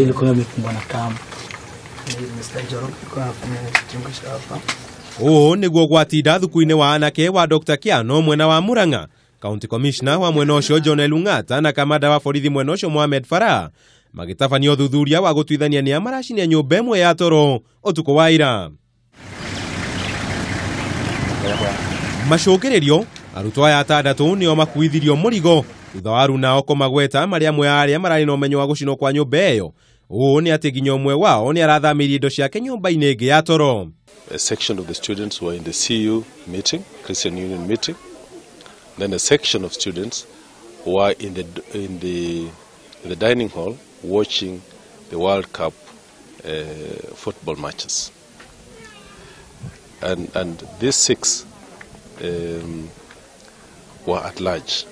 Ilikuwa imefungwa na kamba. Ũũ nĩguo gwatinda thukuru-inĩ wa anake wa Dr. Kiano mwena wa Murang'a. County Commissioner wa mwena ũcio John Elung'ata na kamanda wa borithi mwena ũcio Mohamed Farah magĩtabania ũthuthuria wa gũtuithania nĩa maracinia nyũmba ĩmwe ya toro ũtukũ wa ira. Macũngĩrĩrio arutwo aya atandatũ nĩo makuithirio mũrigo thutha wa aruna ao kũmagweta marĩ amwe a arĩa mararĩ na ũmenyo wa gũcinwo kwa nyũmba ĩyo. Ũũ nĩ atĩ nginya ũmwe wao nĩ arathamĩirie indo ciake nyũmba-inĩ ĩngĩ ya toro. A section of the students were in the CU meeting, Christian Union meeting. Then a section of students were in the dining hall watching the World Cup football matches. And these six were at large.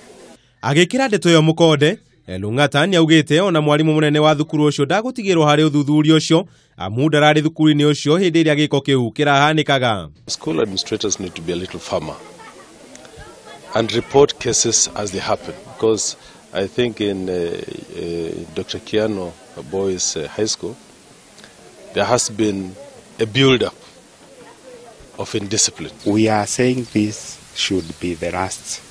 Agĩkĩra ndeto ĩyo mũkonde, Elung'ata nĩaugĩte ona mwarimũ mũnene wa thukuru ũcio ndagũtigĩrwo harĩ ũthuthuria ũcio amu ndararĩ thukuru-inĩ ũcio hĩndĩ ĩrĩa gĩko kĩu kĩrahanĩkaga. School administrators need to be a little firmer and report cases as they happen, because I think in Dr. Kiano Boys High School there has been a build-up of indiscipline. We are saying this should be the last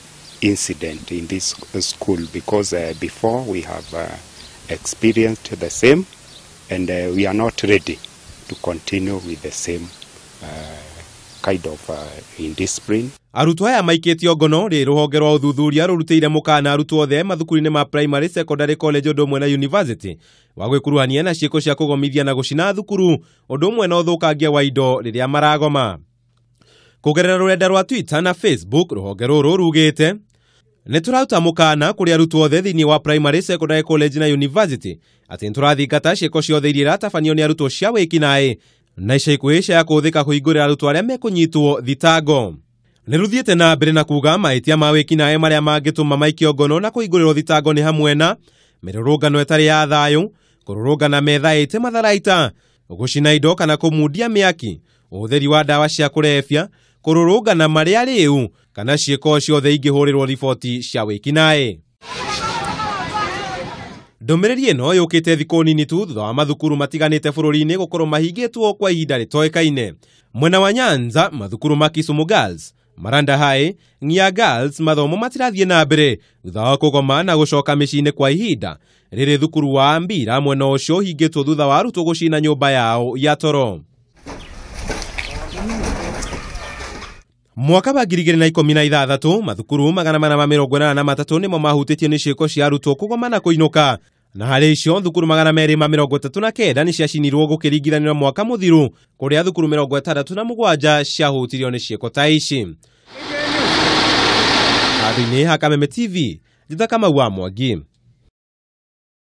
incident in this school, because before we have experienced the same, and we are not ready to continue with the same kind of indiscipline. Arutwo aya maikĩtio ngono rĩ rũhonge rwa ũthuthuria rũrutĩire mũkana arutwo othe mathukuru-inĩ ma primary, secondary, college ũndũ ũmwe na university wa gwĩkuruhania na ciĩko cia kũgomithia na gũcina thukuru ũndũ ũmwe na ũthũkangia wa indo rĩrĩa maragoma. Kũgerera rũrenda rwa Twitter na Facebook rũhonge rũrũ rugĩte nĩ tũraruta mũkana kũrĩ arutwo othe thĩinĩ wa primary, secondary, college na university atĩ nĩ tũrathingata ciĩko ciothe iria iratabanio nĩ arutwo cia wĩkinaĩ na ica ikuhĩ cia kũhũthĩka kũhingũrĩra arutwo arĩa mekũnyitwo thitango. Nĩ rũthiĩte na mbere na kuga mahĩtia ma wĩkinaĩ marĩa mangĩtũma maikio ngono na kũhingũrĩrwo thitango nĩ hamwe na mĩrũrũngano ĩtarĩ ya thayũ, kũrũrũngana methaĩte matharaita, gũcina indo kana kũmundia mĩaki, ũhũthĩri wa ndawa cia kũrebia, kũrũrũngana marĩ arĩu kana ciĩko ciothe ingĩhũrĩrwo riboti cia wĩkinaĩ. Ndũmĩrĩri ĩno yũkĩte thikũ nini tu thutha wa mathukuru matiganĩte bũrũri-inĩ gũkorwo mahingĩtwo kwa ihinda rĩtoĩkaine. Mwena wa Nyanza mathukuru ma Kisumu Girls, Maranda High, Ng'ia Girls mathomo matirathiĩ na mbere thutha wa kũgoma na gũcoka mĩciĩ-inĩ kwa ihinda rĩrĩ thukuru wa Mbira mwena ũcio ũhingĩtwo thutha wa arutwo gũcina nyũmba yao ya toro. Mwaka wa 2016 mathukuru 483 nĩmo mahutĩtio nĩ ciĩko cia arutwo kũgoma na kũinũka, na harĩ icio thukuru 239 nĩ ciacinirwo gũkĩringithanio na mwaka mũthiru kũrĩa thukuru 67 ciahutirio nĩ ciĩko ta ici. Handũ-inĩ ha Kameme TV, Njĩta Kamau wa Mwangi.